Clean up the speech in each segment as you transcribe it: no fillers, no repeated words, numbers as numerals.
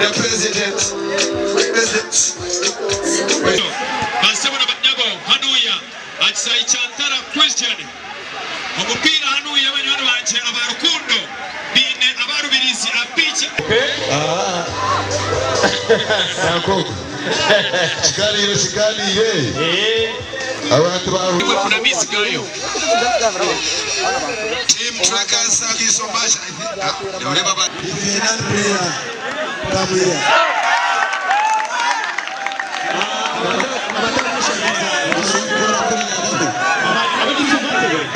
The president. President. Basebo na banyabo, hanuya aha kisaayi kya Ntara Christian, omupiira hanuya banywani bangye aba Rukundo baine aba Rubirizi apiiki. Kiganiiro kiganiire abantu ba. Imwe funa amaizi gaayo. Team Trackers, thank you so much. I think, ah, noreeba ba- Player, come here.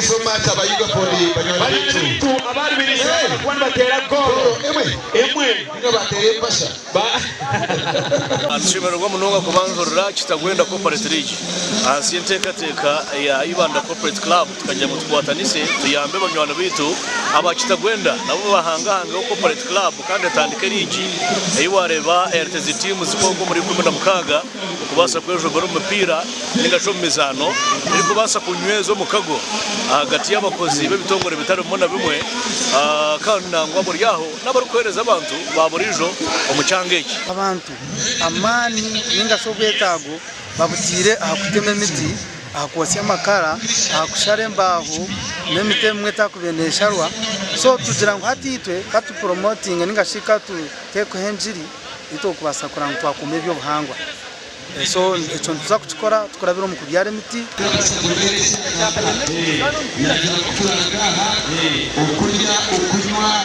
So much abayiga poli banywani baitu. Emwe ninga bateera empasha. Nitushemererwa munonga kubanzurira Kitagwenda Corporate League ahansi y'enteekateeka ya Ibanda Corporate Club tukagira ngu tukwatanise tuyambe banywani baitu aba Kitagwenda nabo bahangahangeho Corporate Club kandi etandike liigi ei wareeba erite zi tiimu zikooga omuri 16 okubaasa kwejumbira omu mipiira ninga shi omu mizaano erikubaasa kunyweza omukago ahagati y'abakozi b'ebitongore bitari bimwe na bimwe kandi nangwa buri aho n'abarikuheereza abantu ba buriijo omu kyanga eki. Abantu amaani ninga shi obwetaago babutaire aha kutema emiti, aha kwotsya amakara, aha kushara embaaho n'emiti emwe etakubaire nesharwa so tugira ngu hati itwe ka tupuromotinge ninga shi ka tuteekeho engiri ei turikubaasa kureba ngu twakuuma eby'obuhangwa. So ekyo nituza kukikora tukurabira omu kubyara emiti. Okurya, okunywa.